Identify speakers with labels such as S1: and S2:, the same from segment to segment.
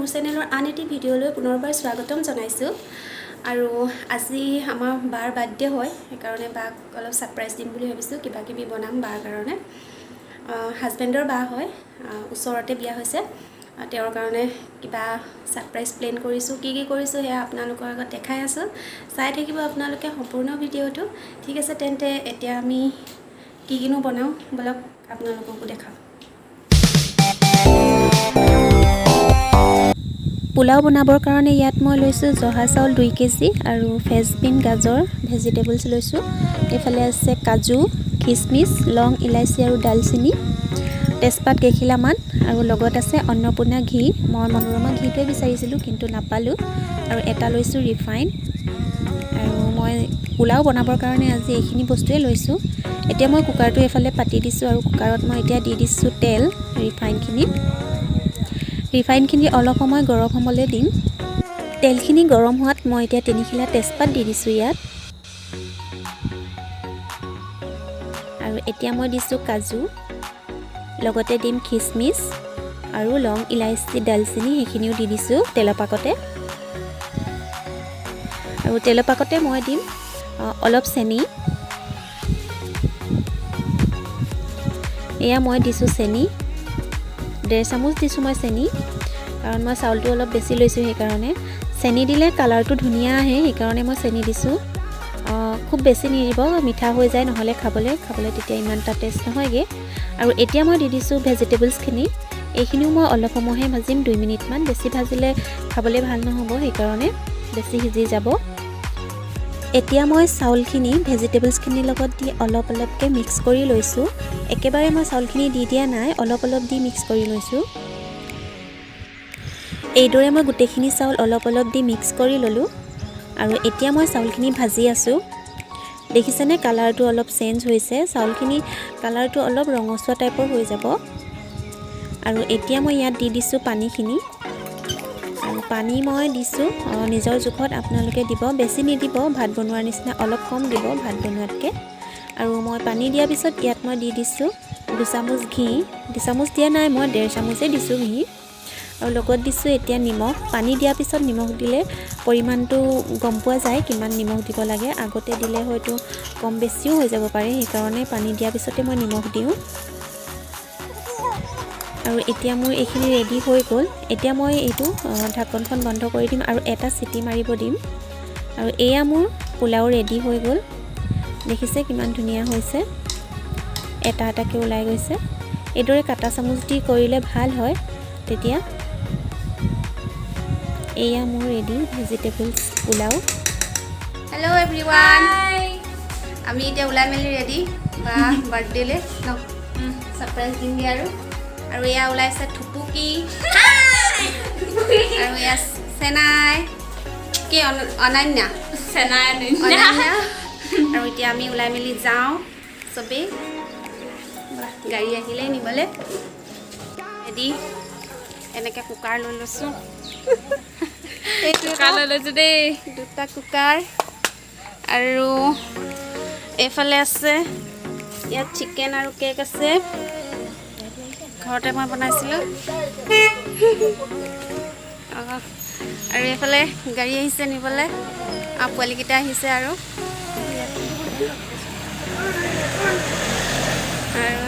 S1: মোৰ চেনেলৰ আন এটি ভিডিঅ'লৈ পুনৰবাৰ স্বাগতম জনাইছোঁ। আৰু আজি আমাৰ বাৰ বাৰ্থডে হয়, সেইকাৰণে বাক অলপ ছাৰপ্ৰাইজ দিম বুলি ভাবিছোঁ। কিবা কিবি বনাম বাৰ কাৰণে। হাজবেণ্ডৰ বা হয়, ওচৰতে বিয়া হৈছে। তেওঁৰ কাৰণে কিবা ছাৰপ্ৰাইজ প্লেন কৰিছোঁ। কি কি কৰিছোঁ সেয়া আপোনালোকৰ আগত দেখাই আছোঁ। চাই থাকিব আপোনালোকে সম্পূৰ্ণ ভিডিঅ'টো। ঠিক আছে, তেন্তে এতিয়া আমি কি কিনো বনাওঁ, ব'লক আপোনালোককো দেখাওঁ। পোলাও বনাবৰ কাৰণে ইয়াত মই লৈছোঁ জহা চাউল 2 কেজি আৰু ফ্ৰেঞ্চ বিন, গাজৰ, ভেজিটেবলছ লৈছোঁ। এইফালে আছে কাজু, খিচমিচ, লং, ইলাচি আৰু ডালচেনি, তেজপাত কেইখিলামান আৰু লগত আছে অন্নপূৰ্ণা ঘি। মই মনোৰমা ঘিটোৱে বিচাৰিছিলোঁ, কিন্তু নাপালোঁ। আৰু এটা লৈছোঁ ৰিফাইন। আৰু মই পোলাও বনাবৰ কাৰণে আজি এইখিনি বস্তুৱে লৈছোঁ। এতিয়া মই কুকাৰটো এইফালে পাতি দিছোঁ আৰু কুকাৰত মই এতিয়া দি দিছোঁ তেল, ৰিফাইনখিনি। ৰিফাইনখিনি অলপ সময় গৰম হ'বলৈ দিম। তেলখিনি গৰম হোৱাত মই এতিয়া তিনিখিলা তেজপাত দি দিছোঁ ইয়াত। আৰু এতিয়া মই দিছোঁ কাজু, লগতে দিম খিচমিচ আৰু লং, ইলাচি, ডালচেনি, সেইখিনিও দি দিছোঁ তেলৰ পাকতে। আৰু তেলৰ পাকতে মই দিম অলপ চেনি। এয়া মই দিছোঁ চেনি, 1.5 চামুচ দিছোঁ মই চেনি, কাৰণ মই চাউলটো অলপ বেছি লৈছোঁ সেইকাৰণে। চেনি দিলে কালাৰটো ধুনীয়া আহে, সেইকাৰণে মই চেনি দিছোঁ। খুব বেছি নিদিব, মিঠা হৈ যায় নহ'লে খাবলৈ তেতিয়া ইমান এটা টেষ্ট নহয়গৈ। আৰু এতিয়া মই দি দিছোঁ ভেজিটেবলছখিনি। এইখিনিও মই অলপ সময়হে ভাজিম, 2 মিনিটমান। বেছি ভাজিলে খাবলৈ ভাল নহ'ব, সেইকাৰণে বেছি সিজি যাব। এতিয়া মই চাউলখিনি ভেজিটেবলছখিনিৰ লগত দি অলপ অলপকৈ মিক্স কৰি লৈছোঁ। একেবাৰে মই চাউলখিনি দি দিয়া নাই, অলপ অলপ দি মিক্স কৰি লৈছোঁ। এইদৰে মই গোটেইখিনি চাউল অলপ অলপ দি মিক্স কৰি ল'লোঁ আৰু এতিয়া মই চাউলখিনি ভাজি আছোঁ। দেখিছেনে, কালাৰটো অলপ চেঞ্জ হৈছে। চাউলখিনি কালাৰটো অলপ ৰঙচুৱা টাইপৰ হৈ যাব। আৰু এতিয়া মই ইয়াত দি দিছোঁ পানীখিনি। আৰু পানী মই দিছোঁ নিজৰ জোখত আপোনালোকে দিব, বেছি নিদিব, ভাত বনোৱাৰ নিচিনা অলপ কম দিব ভাত বনোৱাতকৈ। আৰু মই পানী দিয়াৰ পিছত ইয়াত মই দি দিছোঁ 2 চামুচ ঘি। 2 চামুচ দিয়া নাই, মই 1.5 চামুচেই দিছোঁ ঘি। আৰু লগত দিছোঁ এতিয়া নিমখ। পানী দিয়াৰ পিছত নিমখ দিলে পৰিমাণটো গম পোৱা যায় কিমান নিমখ দিব লাগে। আগতে দিলে হয়তো কম বেছিও হৈ যাব পাৰে, সেইকাৰণে পানী দিয়াৰ পিছতে মই নিমখ দিওঁ। আৰু এতিয়া মোৰ এইখিনি ৰেডি হৈ গ'ল। এতিয়া মই এইটো ঢাকনখন বন্ধ কৰি দিম আৰু এটা চিটি মাৰিব দিম। আৰু এয়া মোৰ পোলাও ৰেডি হৈ গ'ল। দেখিছে কিমান ধুনীয়া হৈছে, এটা এটাকৈ ওলাই গৈছে। এইদৰে কাটা চামুচ দি কৰিলে ভাল হয় তেতিয়া। এয়া মোৰ ready vegetables pulao. Hello' everyone, আমি এতিয়া ওলাই মেলি ৰেডি বা বাৰ্থডেলৈ ন ছাৰপ্ৰাইজ দিমগৈ। আৰু আৰু এয়া ওলাইছে থুপুকি আৰু এয়া চেনাই কি অনন্যা।
S2: চেনাই।
S1: অনন্যা। আৰু এতিয়া আমি ওলাই মেলি যাওঁ চবেই। ব'লা, গাড়ী আহিলেই নিবলৈ। ৰেডি, এনেকৈ কুকাৰ লৈ লৈছোঁ।
S2: কুকাৰ লৈ লৈছোঁ দেই।
S1: দুটা কুকাৰ। আৰু এইফালে আছে ইয়াত চিকেন আৰু কেক আছে, ঘৰতে মই বনাইছিলোঁ। আৰু এইফালে গাড়ী আহিছে নিবলৈ আৰু পোৱালিকেইটা আহিছে। আৰু আৰু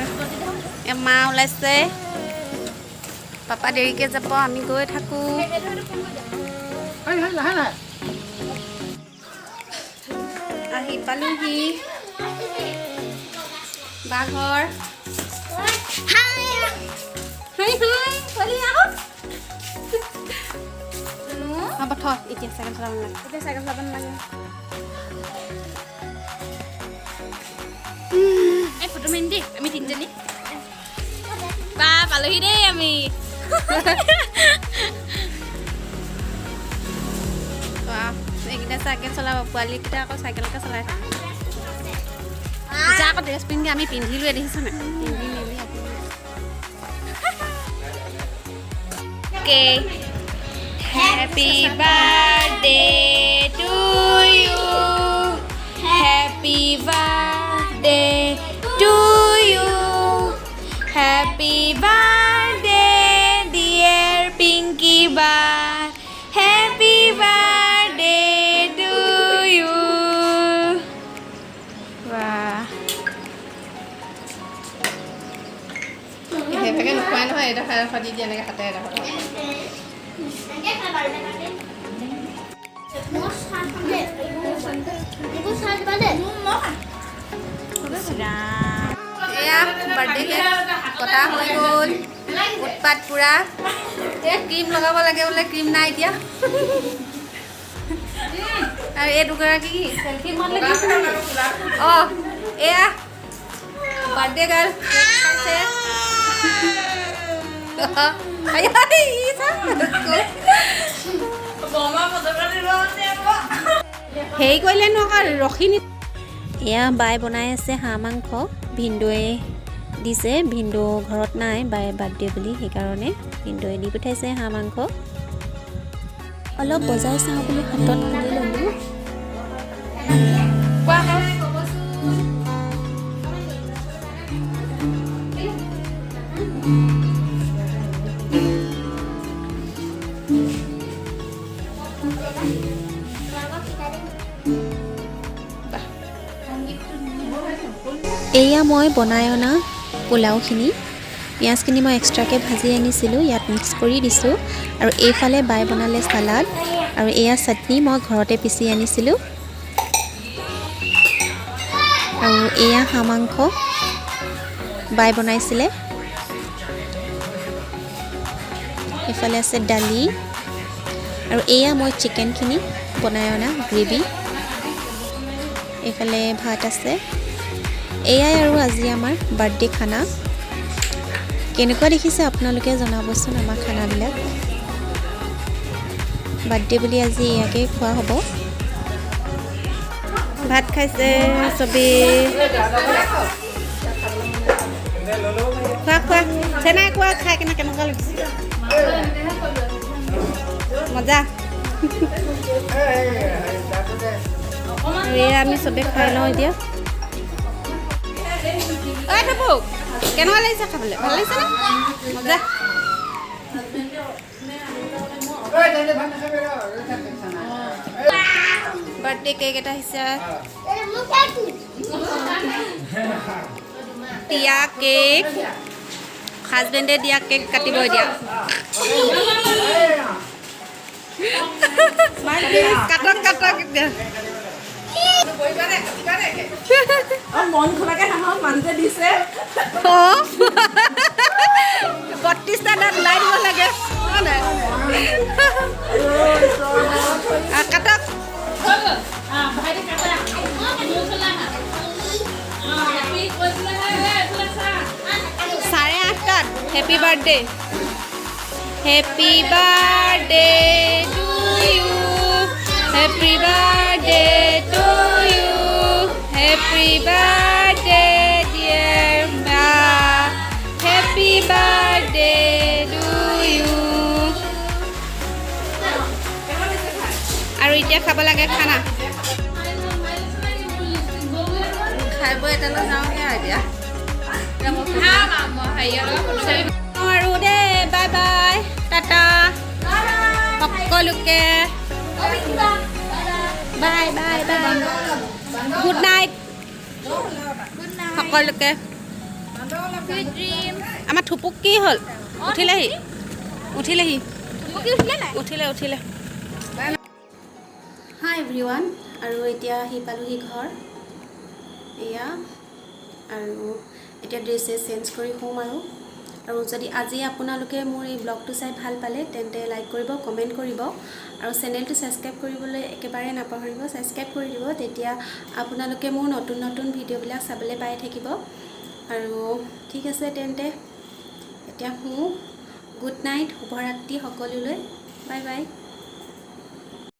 S1: এই মা ওলাইছে, পাপা দেৰিকৈ যাব, আমি গৈ থাকোঁ।
S3: লাহে লাহে।
S1: আহি পালোহি বা ঘৰ। হাই হাই, পোৱালি আহক। হ'ব, থ, এতিয়া চাইকেল চলাব নালাগে।
S2: এতিয়া চাইকেল চলাব নালাগে। এই ফটো মাৰিম দেই আমি তিনিজনী। বা পালোহি দেই আমি।
S1: বাহ, এইকেইটা চাইকেল চলাব, পোৱালিকেইটা আকৌ চাইকেলকে চলাই থাকে। যা আকৌ ড্ৰেছ পিন্ধি, আমি পিন্ধিলোৱে, দেখিছ নাই, পিন্ধি মেলি আহিলোঁ।
S2: Okay. Happy birthday to you. Happy birthday to you. Happy birthday, dear Pinky ba. বাহ, সেইভাগে নোখোৱাই নহয়। এডোখৰ এডোখৰ দি দিয়ে, এনেকৈ হাতে এডোখৰ। এয়া বাৰ্থডে কেক কটা হৈ গ'ল। উৎপাত পূৰা। এই ক্ৰীম লগাব লাগে বোলে, ক্ৰীম নাই এতিয়া। আৰু এই দুগৰাকী কি চেলফি মন লাগিছে? অঁ, এয়া বাৰ্থডে গাৰ্ল খাইছে। আই, ই চা। হেৰি কৰিলে আকৌ ৰখি নি।
S1: এয়া বাই বনাই আছে হাঁহ মাংস। ভিনদেউৱে দিছে। ভিনদেউ ঘৰত নাই, বাই বাৰ্থডে বুলি সেইকাৰণে ভিনদেউৱে দি পঠাইছে হাঁহ মাংস। অলপ বজাৰ চাওঁ বুলি হাতত তুলি ল'লোঁ।
S2: কোৱা আকৌ।
S1: এয়া মই বনাই অনা পোলাওখিনি। পিঁয়াজখিনি মই এক্সট্ৰাকৈ ভাজি আনিছিলোঁ, ইয়াত মিক্স কৰি দিছোঁ। আৰু এইফালে বাই বনালে চালাড আৰু এয়া চাটনি মই ঘৰতে পিচি আনিছিলোঁ। আৰু এয়া হাঁহ মাংস বাই বনাইছিলে। এইফালে আছে দালি আৰু এয়া মই চিকেনখিনি বনাই অনা গ্ৰেভি। এইফালে ভাত আছে। এয়াই আৰু আজি আমাৰ বাৰ্থডে খানা। কেনেকুৱা দেখিছে আপোনালোকে জনাবচোন আমাৰ খানাবিলাক। বাৰ্থডে বুলি আজি ইয়াকে খোৱা হ'ব।
S2: ভাত খাইছে চবেই। খোৱা খোৱা, চেনাই কোৱা, খাই কেনে কেনেকুৱা লাগিছে? মজা। আৰু এয়া আমি চবে খাই লওঁ এতিয়া। ঐ থপক, কেনেকুৱা লাগিছে খাবলৈ? ভাল লাগিছে নে? মজা। বাৰ্থডে কেক এটা আহিছে, দিয়া কেক। হাজবেণ্ডে দিয়া কেক কাটিব এতিয়া। কাটক কাটক এতিয়া।
S3: মন খোলাকে হাঁহক, মানুহটোৱে দিছে।
S2: অঁ, 32টা দাঁত ওলাই দিব লাগে, হয় নাই? কাটক। 8:30ত happy birthday, happy birthday to you, happy birthday to you, happy birthday dear মা, হেপী বাৰ্থডে টু ইউ। আৰু এতিয়া খাব লাগে খানা। খাই বৈ এটালৈ যাওঁগে আৰু এতিয়া আৰু দেই। বাই বাই, টাটা সকলোকে। Bye bye bye, good night সকলোকে। আমাৰ থুপুক কি হ'ল? উঠিলেহি, উঠিলেহি, উঠিলে উঠিলে।
S1: হাই এভৰিৱান, আৰু এতিয়া আহি পালোহি ঘৰ। এয়া আৰু এতিয়া ড্ৰেছ চেছ চেঞ্জ কৰি শুম। আৰু আৰু যদি আজি আপোনালোকে মোৰ এই ব্লগটো চাই ভাল পালে, তেন্তে লাইক কৰিব, কমেণ্ট কৰিব আৰু চেনেলটো ছাবস্ক্ৰাইব কৰিবলৈ একেবাৰে নাপাহৰিব। ছাবস্ক্ৰাইব কৰি দিব, তেতিয়া আপোনালোকে মোৰ নতুন নতুন ভিডিঅ'বিলাক চাবলৈ পাই থাকিব। আৰু ঠিক আছে তেন্তে, এতিয়া শুওঁ। গুড নাইট, শুভৰাত্ৰি সকলোলৈ। Bye bye.